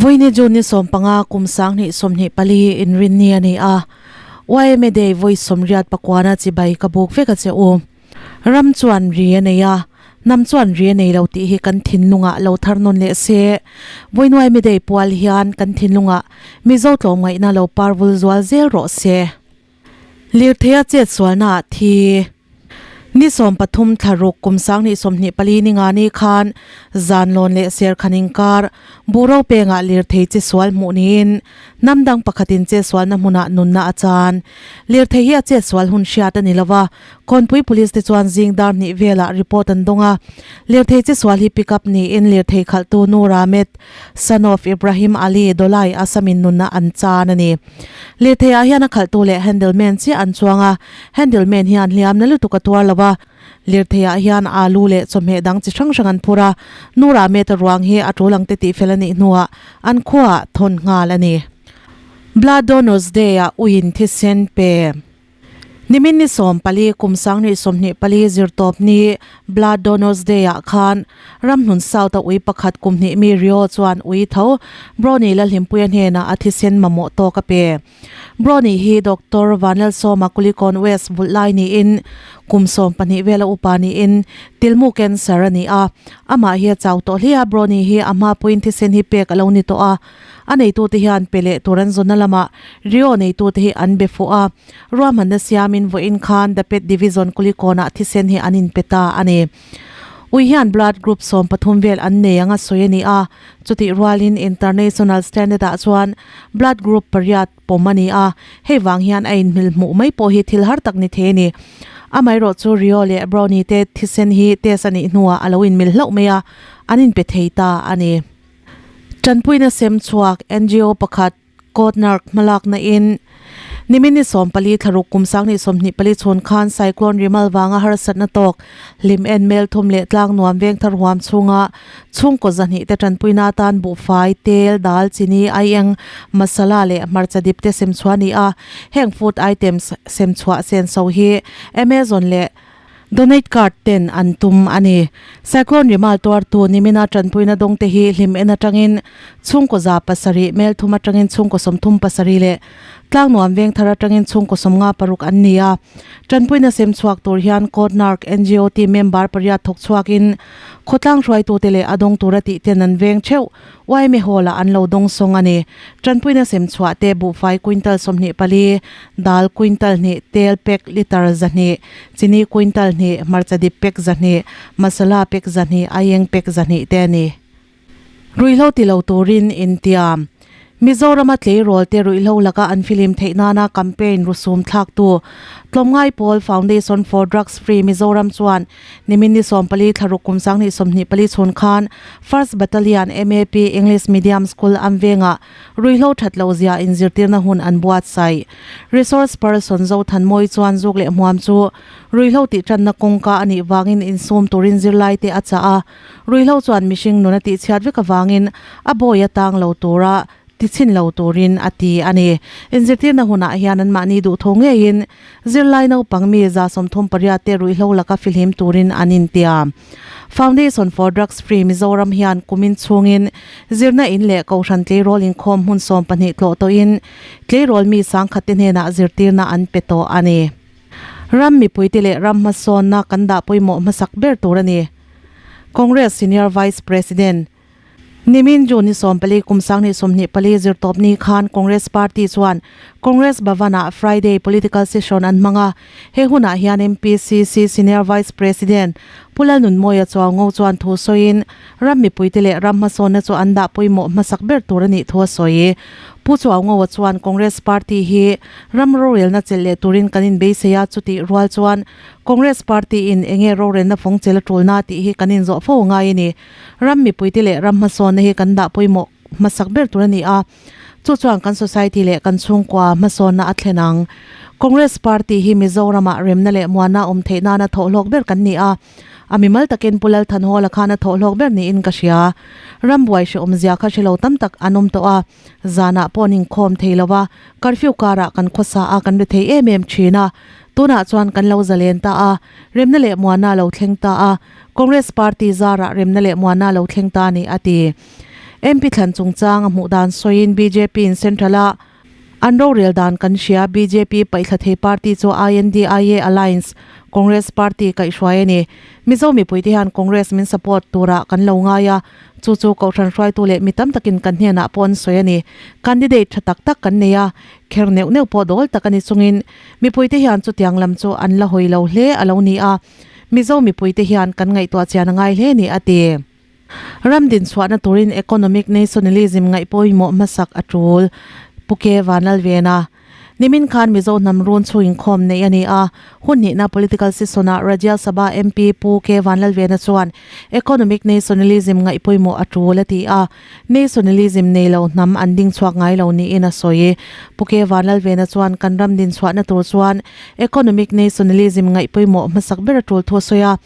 Vawiini June ni 15 kum 2024 inrinni a ni a, YMA Day vawi 84 chibai ka buk vek a che u. Ram chuan ri a nei a, hnam chuan ri a nei lo tih hi kan thinlungah lo thar nawn leh se. Vawiin YMA Day pual hian kan thinlungah Mizo tlawmngaihna lo parvul zual zel rawh se. Lirtheia chetsualnaah thi ni 13 thlaruk kum 2024 ni nga ni khan zanlawn leh serkhan inkar Buro pengah lirthei chesual hmuh niin hnam dang pakhatin chetsualna hmunah nunna a chan. Lirthei hi a chetsual hun hriat a ni lova, Kawnpui Police te chuan zing dar hnih velah report an dawng a. Lirthei chesual hi pick up niin lirthei khalhtu Noor Ahmed, son of Ibrahim Ali, Dolai, Assam-in nunna an chan a ni. Lirtheiah hian a khalhtu leh handleman chiah an chuang a, handleman hian hliamna lutuk a tuar lo a. Lirtheiah hian alu leh chawhmeh dang chi hrang hrang an phur a, Nura Mehta ruang hi a tul ang te tihfel a nih hnuah an khuaah thawn nghal a ni. Blood Donors Day-ah uiin thisen pe. Nimin ni 14 kum 2024 zirtawp ni Blood Donors Day ah khan Ramhnun South a ui pakhat kum hnih mi Rio chuan ui tho Brownie Lalhlimpuia hnenah a thisen mamawh tawk a pe. Brownie hi Doctor Vanlalsawma Kulikawn West vulh lai niin kum 12 vela upa niin tilmu cancer a ni a, amah hi a chau tawh hle a, Brownie hi a hma puiin thisen hi pek a lo ni tawh a. A neitute hian pe leh tur an zawnna lamah Rio neitute hi an be fuh a, ruahmanna siamin vawiin khan The Pet Division Kulikawnah thisen hi an inpe ta a ni. Ui hian blood group 13 vel an nei anga sawi a ni a, chutih rualin International Standard ah chuan blood group pariat pawm a ni a, hei vang hian a inhmil hmuh mai pawh hi thil har tak ni thei a ni. Amaherawh chu Rio leh Brownie te thisen hi test a nih hnuah a lo inmil hlauh mai a, an inpe thei ta a ni. Tanpuina sem chhuak NGO pakhat Kotnark hmalakna in nimin ni 14 thlaruk kum 2024 chhun khan Cyclone Rimal vanga harsatna tawk hlim en mel thum leh tlang nuam veng thar huam chhunga chhungkaw zahnih te tanpuina atan buhfai, tel, dal, chini, aieng, masala leh hmarcha dip te sem chhuah a ni a. Heng food items sem chhuah senso hi Amazon leh Donate card ten an tum a ni. Cyclone Rimal tuartu nimina tanpuina dawngte hi hlim en atangin chhungkaw 700, mel thum atangin chhungkaw 37 leh tlangnuam veng thar atangin chhungkaw 56 an ni a. Tanpuina sem chhuak tur hian Kotnark NGO team member pariat thawk chhuakin khawtlang hruaitute leh a dawng tura tih ten an veng theuh. Uaime Hall ah an lo dawng sawng a ni. Tanpuina sem chhuah te buhfai quintal 24, dal quintal hnih, tel pack litre 200, chini quintal hnih, hmarcha dip pack 200, masala pack 200, aieng pack 200 te a ni. Ruihhlo ti lo turin intiam. Mizorama tleirawl te ruihhlo laka an filim theih nana campaign rusum thlaktu Tlawmngai Pawl Foundation for Drugs Free Mizoram chuan Nimin ni 14 thlaruk kum 2024 chhun khan First Battalion MAP English Medium School Amvengah ruihhlo that loh zia inzirtirna hun an buatsaih. Resource person Zothanmawi chuan zuk leh hmuam chu ruihhlo tih tanna kawngka a nih vangin insum turin zirlai te a chah a, ruihhlo chuan mihring nun a tihchhiat vek avangin a bawi a tang lo tura Tichhin lo turin a ti a ni. Inzirtirna hunah hian anmahni duhthaw ngeiin zirlai naupang mi 38 te ruihhlo laka fihlim turin an intiam. Foundation for Drugs Free Mizoram hian kumin chhungin zirna in leh kohhran tleirawl inkhawm hmun 12 tlawh tawhin tleirawl mi 10,000 te hnenah zirtirna an pe tawh a ni. Ram mipuite leh ram hmasawnna kan dah pawimawh hmasak ber tur a ni. Congress Senior Vice President. Nimin June ni 14 kum 2024 zirtawpni khan Congress Party chuan Congress Bhavan-ah Friday Political Session an hmang a. He hunah hian MPCC Senior Vice President Pu Lalnunmawia Chuaungo chuan thu sawiin ram mipuite leh ram hmasawnna chu an dah pawimawh hmasak ber tur a nih thu a sawi. Pu Chuaungoa chuan Congress Party hi ram rorelna chelh leh turin kan inbeisei a, chutih rual chuan Congress Party-in enge rorelna fawng chelh a tulna tih hi kan inzawh fo ngai a ni. Ram mipuite leh ram hmasawnna hi kan dah pawimawh hmasak ber tur a ni a, chu chuan kan society leh kan chhungkua hmasawnna a thlen ang. Congress Party hi Mizoramah remna leh muanna awm theih nana thawhhlawk ber kan ni a, a mimal takin Pu Lal Thanhawla khan a thawhhlawk ber niin ka hria. Ram buai hrehawmzia kha hre lo tam tak an awm tawh a, zanah pawh an inkhawm thei lo a, curfew karah kan khawsa a, kan ri thei em em thin a. Tunah chuan kan lo zalen ta a, remna leh muanna a lo thleng ta a, Congress Party zarah remna leh muanna a lo thleng ta a ni, a ti. MP thlan chungchang a hmuh dan sawiin bjp in central a an rorel dan kan hria bjp paihthla thei party chu INDIA Alliance Congress party kaihhruai a ni. Mizo mipuite hian Congress min support turah kan lo ngai a, chu chu Kohhran hruaitu leh mi tam takin kan hnenah pawh an sawi a ni. Candidate tha tak tak kan nei a, kher neuh neuh pawh dawl tak a ni chungin mipuite hian chutiang lam chu an la hawi lo hle a lo ni a, Mizo mipuite hian kan ngaihtuah chian a ngai hle a ni a ti. Ram dinchhuahna turin economic nationalism ngaih pawimawh hmasak a tul, Pu Ke Vanlalvena. Nimin khan Mizo hnam run chhung inkhawm neih a ni a, hun hnihna political session-ah Rajya Sabha MP Pu Ke Vanlalvena chuan economic nationalism ngaih pawimawh a tul a ti a, nationalism nei lo hnam an ding chhuak ngai lo niin a sawi. Pu Ke Vanlalvena chuan kan ram dinchhuahna tur chuan economic nationalism ngaih pawimawh hmasak ber a tul thu a sawi a.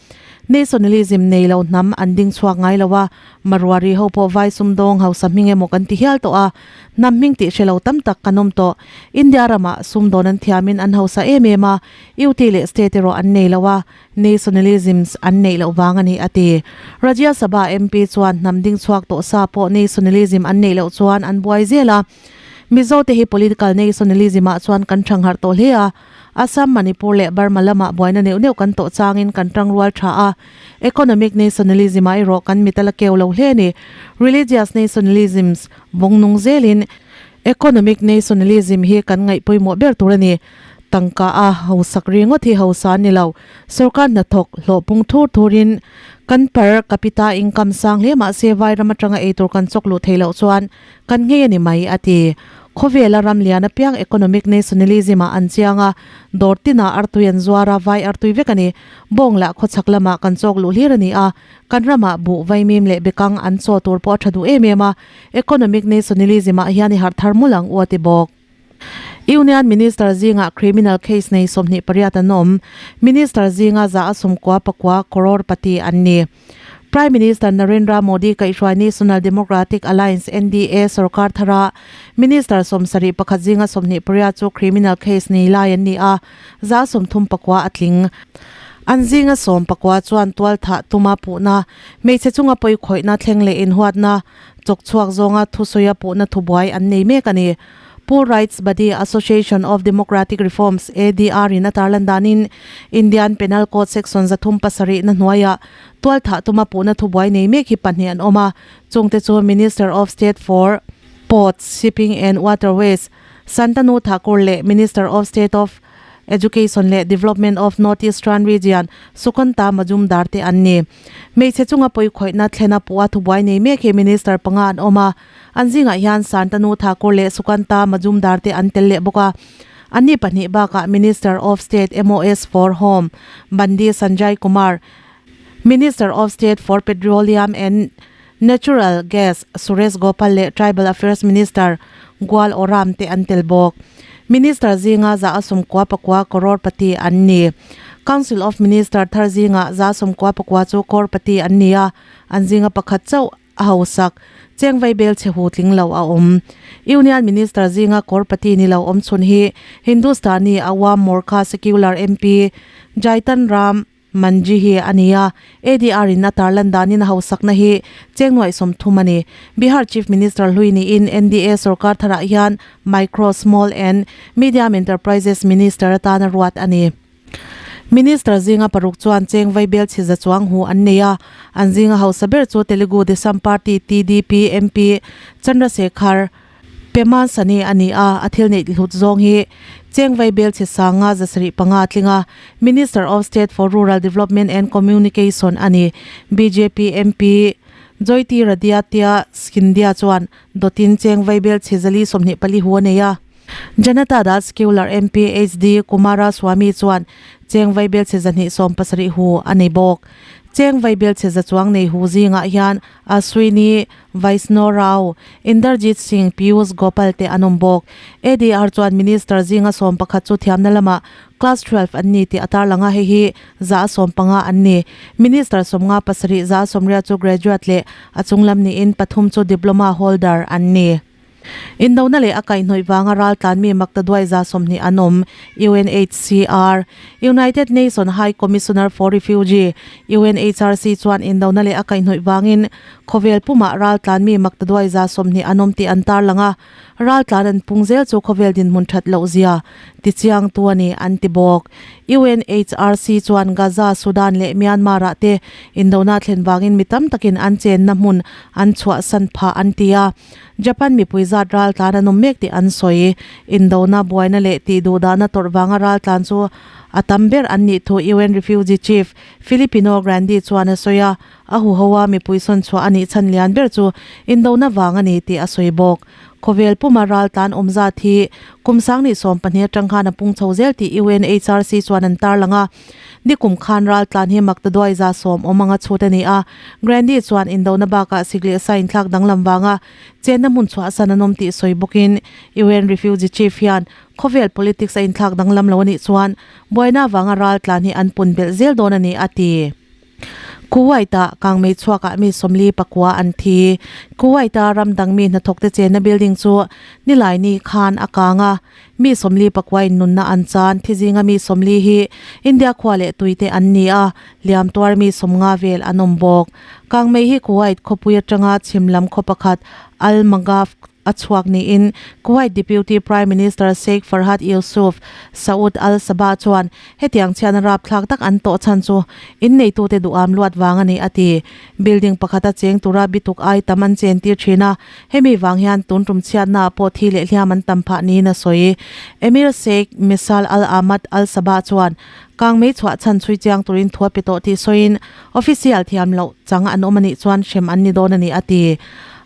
Nationalism nei lo hnam an ding chhuak ngai lo a, Maruari ho pawh vai sumdawng hausa hming emaw kan ti hial tawh a, hnam hming tih hre lo tam tak kan awm tawh. India ramah sumdawn an thiamin an hausa em em a, UT leh state erawh an nei lo a, nationalisms an neih loh vang a ni a ti. Rajya Sabha MP chuan hnam ding chhuak tawh sa pawh nationalism an neih loh chuan an buai zel a, Mizo te hi political nationalism ah chuan kan thangharh tawh hle a, Assam, Manipur leh Burma lamah buaina neuh neuh kan tawh changin kan tangrual tha a, economic nationalism ah erawh kan mit a la keu lo hle a ni. Religious nationalisms vawng nung zelin economic nationalism hi kan ngaih pawimawh ber tur a ni. Tangka a hausak ringawt hi hausa an ni lo. Sorkar hnathawk hlawh pung thur thurin kan per capita income sang hle mahse vairam atanga eitur kan chawk luh theih loh chuan Kan ngei a ni mai, a ti. Khawvela ram lian apiang economic nationalism ah an chiang a, dawr tinah artui an zuar a, vai artui vek a ni. Bawng lah khawchhak lamah kan chawk luh hlir a ni a, kan ramah buh, vaimim leh bekang an chaw tur pawh a tha duh em em a, economic nationalism ah hian i harh thar mul ang u a ti bawk. Union Minister zingah criminal case nei 28 an awm. Minister zinga za a 99 crore pati an ni. Prime Minister Narendra Modi kaihhruai National Democratic Alliance, NDA, sorkar thara Minister 71 zinga 28 chu criminal case nei lai an ni a, za 39 a tling. An zinga 19 chuan tualthah tuma puhna, hmeichhe chunga pawikhawihna thleng leh inhuatna, Chawk chhuak zawnga thusawi a puhna thubuai an nei mek a ni. Poor Rights Body Association of Democratic Reforms, ADR, in a tarlan danin Indian Penal Code Section 307 na hnuaiah tualthah tuma puhna thubuai nei mek hi pahnih an awm a, chungte chu Minister of State for Ports, Shipping and Waterways Santanu Thakur leh Minister of State of Education leh Development of North Eastern Region Sukanta Majumdar te an ni. Hmeichhe chunga pawikhawihna thlena puha thubuai nei mek hi Minister panga an awm a, an zingah hian Santanu Thakur leh Sukanta Majumdar te an tel leh bawk a. Anni pahnih bakah Minister of State MOS for Home Bandi Sanjay Kumar, Minister of State for Petroleum and Natural Gas Suresh Gopal leh Tribal Affairs Minister Gual Oram te an tel bawk. Minister zinga 99 crore pati an ni. Council of Minister thar zinga 99 chu crore pati an ni a, an zinga pakhat chauh a hausak cheng vaibel chhe hu tling lo a awm. Union Minister zinga crore pati ni lo awm chhun hi Hindustani Awam Morcha Secular MP Jaitan Ram Manji hi a ni a, ADR in a tarlan danin a hausakna hi cheng nuaih 30 a ni. Bihar Chief Minister hlui niin NDA sorkar tharah hian Micro, Small and Medium Enterprises Minister atana ruat a ni. Minister zinga paruk chuan cheng vaibel chhi za chuang hu an nei a, an zinga hausa ber chu Telugu Desam Party, TDP, MP Chandrasekhar Pema Sani a ni a, a thil neih hlut zawng hi Cheng Vaibel chhe sanga 75 a tling a, Minister of State for Rural Development and Communication a ni. Bjp MP Jyotiraditya Scindia chuan dawtin Cheng Vaibel chhe 424 hu a nei a. Janata Dal Secular MP HD Kumaraswamy chuan Cheng Vaibel chhe 217 hu a nei bawk. Cheng Vaibel chhe za chuang nei hu zingah hian Ashwini Vaishno Rao, Inderjit Singh, Piyush Gopal te an awm bawk. ADR chuan Minister zinga 11 chu thiamna lamah Class 12 an ni tih a tarlang a, hei hi 150 an ni. Minister 57 180 chu graduate leh a chunglam niin pathum chu diploma holder an ni. Indona leh a kaihhnawih vanga raltlan mi maktaduai 20 an awm, UNHCR. United Nation High Commissioner for Refugee, UNHRC, chuan indona leh a kaihhnawih vangin khawvel pumah raltlan mi maktaduai 20 an awm tih an tarlang a, raltlan an pung zel chu khawvel dinhmun that loh zia tichiangtu a ni an ti bawk. UNHRC chuan Gaza, Sudan leh Myanmar-ah te indona thlen vangin mi tam takin an chenna hmun an chhuahsan phah an ti a. Japan mipui zat raltlan an awm mek tih an sawi. Indona, buaina leh tih duhdahna tawrh vanga raltlan chu a tam ber an nih thu UN Refugee Chief Filipino Grandi chuan a sawi a, a huho a mipui sawn chhuah a nih chhan lian ber chu indona vang a ni tih a sawi bawk. Khawvel puma raltlan awm zat hi kum 2012 atang khan a pung chho zel tih UNHRC chuan an tarlang a. Nikum khan raltlan hi maktaduai 10 awm anga chhut a ni a, Grandi chuan indona bakah sik leh sa inthlak danglam vanga chenna hmun chhuahsan an awm tih sawi bawkin UN Refugee Chief hian khawvel politics a inthlak danglam lo a nih chuan buaina vanga raltlan hi an pun belh zel dawn a ni a ti. Kuwait-ah kangmei chhuakah mi 49 an thi. Kuwait-a ram dang mi hnathawkte chenna building chu Nilaini khan a kang a, mi 49 in nunna an chan. Thi zinga mi 40 hi India khua leh tuite an ni a, liam tuar mi 50 vel an awm bawk. Kangmei hi Kuwait khawpui atanga chhim lam khaw pakhat Al-Magaf a chhuak niin Kuwait Deputy Prime Minister Sheikh Farhat Yousuf Saud Al-Sabah chuan hetiang chhiatna rapthlak tak an tawh chhan chu inneitute duham luat vang a ni a ti. Building pakhata cheng tura bituk ai tam an chen tir thin a, hemi vang hian tun tum chhiatnaah pawh thi leh hliam an tam phah niin a sawi. Emir Sheikh Mishal Al-Ahmad Al-Sabah chuan kangmei chhuah chhan chhui chiang turin thu a pe tawh tih sawiin Official thiam loh chang an awm a nih chuan hrem an ni dawn a ni a ti.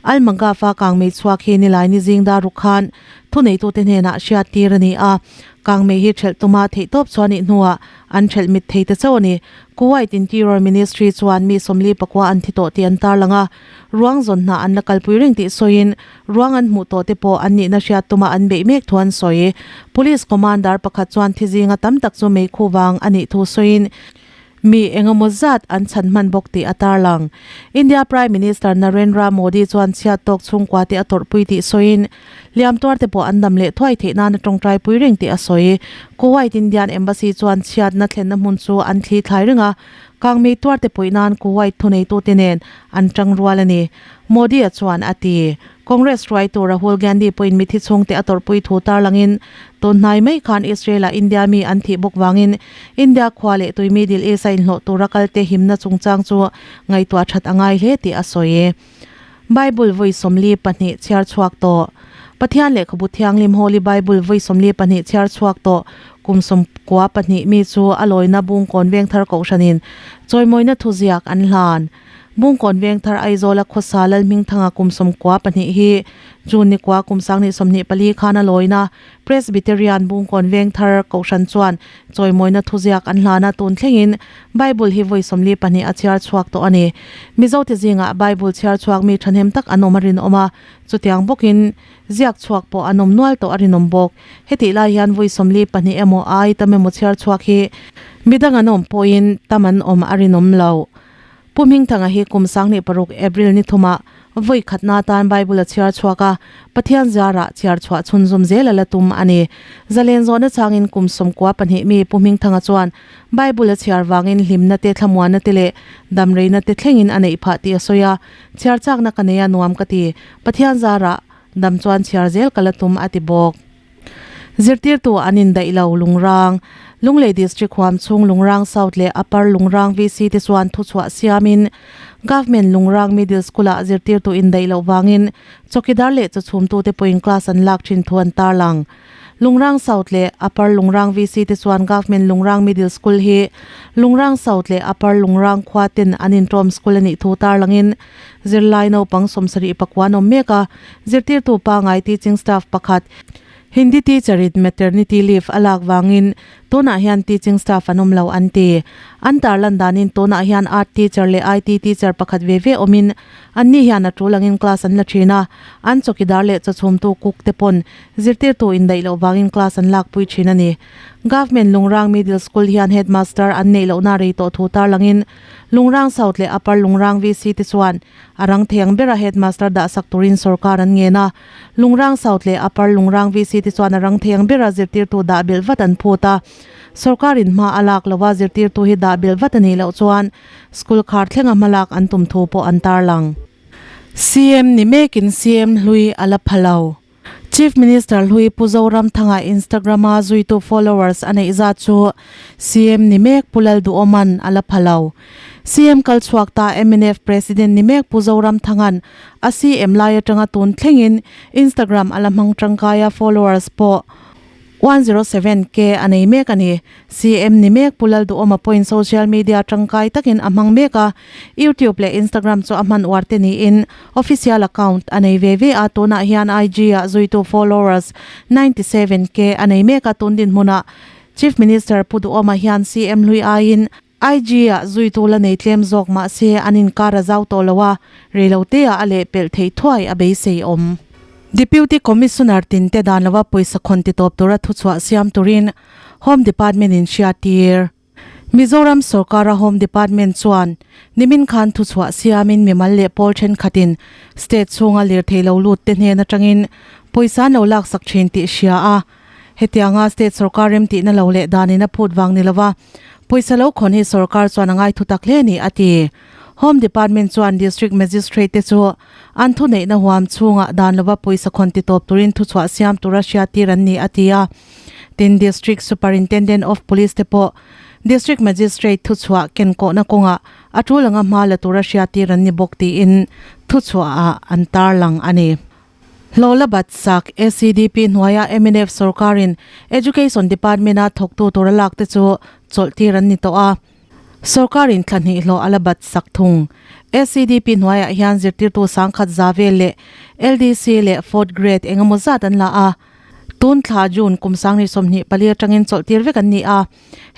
Al-Magaf-a kangmei chhuak hi Nilaini zing dar ruk khan thuneitute hnenah hriat tir a ni a, kangmei hi ṭhelh tuma theihtawp chuan nih hnuah an ṭhelh mit thei ta chauh a ni. Kuwait Interior Ministry chuan mi 49 an thi tawh tih an tarlang a, ruang zawn hna an la kalpui reng tih sawiin ruang an hmuh tawh te pawh an nihna hriat tuma an beih mek thu an sawi. Police Commander pakhat chuan thi zinga tam tak chu meikhu vang a nih thu sawiin, Mi engemaw zat an chhan hman bawk tih a tarlang. India Prime Minister Narendra Modi chuan chhiat tawk chhungkua te a tawrhpui tih sawiin, hliam tuar te pawh an dam leh thuai theih nan a tawngtai pui reng tih a sawi. Kuwait Indian Embassy chuan chhiatna thlenna hmun chu an thli thlai reng a, kangmei tuar te puih nan Kuwait thuneitute nen an tang rual a ni, Modi-a chuan a ti. Congress hruaitu Rahul Gandhi pawhin mithi chhungte a tawrhpui thu tarlangin, tun hnai mai khan Israel-ah India mi an thih bawk vangin India khua leh tui Middle East-a inhlawh tura kalte himna chungchang chu ngaihtuah that a ngai hle tih a sawi. Bible vawi 42 chhiar chhuak tawh Pathian lehkhabu thianghlim Holy Bible vawi 42 chhiar chhuak tawh kum 92 mi chu a lawina Bungkawn Vengthar Kohhranin chawimawina thuziak an hlan. Bungkawn Vengthar Aizawla khawsa Lalhmingthanga kum 92 hi June nikua kum 2024 khan a lawina Presbyterian Bungkawn Vengthar Kohhran chuan chawimawina thuziak an hlan a, tun thlengin Bible hi vawi 42 a chhiar chhuak tawh a ni. Mizote zingah Bible chhiar chhuak mi thahnem tak an awm a rinawm a, chutiang bawkin ziak chhuak pawh an awm nual tawh a rinawm bawk. Hetih lai hian vawi 42 emaw ai tam emaw chhiar chhuak hi midang an awm pawhin tam an awm a rinawm lo. Pu Hmingthanga hi kum 2006 April ni thumah vawi khatna atan Bible a chhiar chhuak a, Pathian ziarah chhiar chhuah chhunzawm zel a la tum a ni. Zalen zawhna changin kum 92 mi Pu Hmingthanga chuan Bible a chhiar vangin hlimna te, thlamuanna te leh damreina te thlengin a neih phah tih a sawi a, Chhiar chakna ka nei a nuam ka ti, Pathian zarah dam chuan chhiar zel ka la tum a ti bawk. Zirtirtu an indaih lo Lungrang, Lunglei District huam chhung Lungrang South leh Upper Lungrang VC te chuan thuchhuah siamin Government Lungrang Middle School-ah zirtirtu indaih loh vangin chawkidar leh chawchhumtute pawhin class an lak thin thu an tarlang. Lungrang South leh Upper Lungrang VC te chuan Government Lungrang Middle School hi Lungrang South leh Upper Lungrang khua ten an intawm school a nih thu tarlangin zirlai naupang 79 an awm mek a, Zirtirtu pangai teaching staff pakhat, Hindi teacher in maternity leave a lak vangin tunah hian teaching staff an awm lo an ti. An tarlan danin tunah hian art teacher leh IT teacher pakhat ve ve awmin anni hian a tul angin class an la thin a, an chawkidar leh chawchhumtu cook te pawn zirtirtu indaih loh vangin class an lakpui thin a ni. Government Lungrang Middle School hian headmaster an neih lohna rei tawh thu tarlangin. Lungrang South leh Upper Lungrang VC te chuan a rang thei ang bera Headmaster dah sak turin sorkar an ngen a. Lungrang South leh Upper Lungrang VC te chuan a rang thei ang bera zirtirtu dah belh vat an phut a. Sorkarin hma a lak lova zirtirtu hi dah belh vat a nih loh chuan school khar thlenga hmalak an tum thu pawh an tarlang. CM ni mekin CM hlui a la pha lo. Chief Minister hlui Pu Zoramthanga Instagram-a zuitu followers a neih zat chu CM ni mek Pu Lalduhawma'n a la pha lo. CM kal chhuak ta mnf President ni mek Pu Zoramthanga'n a CM lai atanga tun thlengin Instagram a la hmang tangkai a followers pawh 107K a nei mek a ni. CM ni mek Pu Lalduhawma pawhin social media tangkai takin a hmang mek a, YouTube leh Instagram chu a hman uar te niin official account a nei ve ve a, tunah hian IG ah zuitu followers 97K a nei mek a, tun dinhmunah Chief Minister Pu Duhawma hian CM hlui aiin IG ah zuitu la nei tlem zawk mahse an inkar a zau tawh lo a, reilote ah a lehpelh theih thuai a beisei awm. Deputy Commissioner tinte dan lova pawisa khawn ti tawp tura thuchhuah siam turin Home Department in hriattir. Mizoram sorkara Home Department chuan nimin khan thuchhuah siamin mimal leh pawl thenkhatin state chhunga lirthei lo lut te hnen atangin pawisa an lo laksak thin tih hria a, hetianga state sorkar remtihna lo leh danin a phut vang ni lova Pawisa lo khawn hi sorkar chuan a ngai thu tak hle a ni, a ti. Home Department chuan District Magistrate te chu an thuneihna huam chhungah dan lova pawisa khawn ti tawp turin thuchhuah siam tura hriattir an ni, a ti a. Tin, District Superintendent of Police te pawh District Magistrate thuchhuah kenkawhna kawngah a tul anga hma la tura hriattir an ni bawk tiin thuchhuahah an tarlang a ni. Hlawla Batsak, SEDP hnuaia mnf sorkarin Education Department-a thawktu tura lak te chu chawlhtir an ni tawh a. Sorkarin thla hnih hlawh a la bat sak thung. SEDP hnuaiah hian zirtirtu sangkhat za vel leh LDC leh fourth grade eng emaw zat an la a. Tun thla June kum 2024 atangin chawlhtir vek an ni a.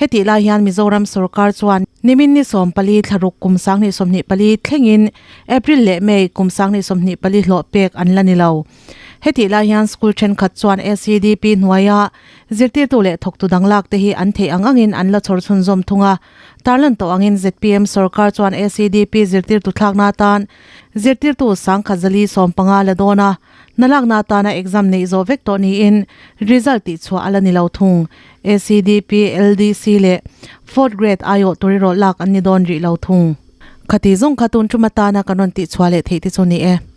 Hetih lai hian Mizoram sorkar chuan nimin ni 14 thlaruk kum 2024 thlengin April leh May kum 2024 hlawh pek an la ni lo. Hetih lai hian school thenkhat chuan SEDP hnuaia zirtirtu leh thawktu dang lak te hi an theih ang angin an la chhawr chhunzawm thung a. Tarlan tawh angin zpm sorkar chuan SEDP zirtirtu thlakna atan zirtirtu sangkhat zali 15 la dawn a. Hna lakna atana exam neih zawh vek tawh niin result tihchhuah a la ni lo thung. ACDP, LDC leh Fourth Grade aiawh tur erawh lak an ni dawn rih lo thung. Khati zawng kha tun tum atana kan rawn tihchhuah leh theih te chu ni e.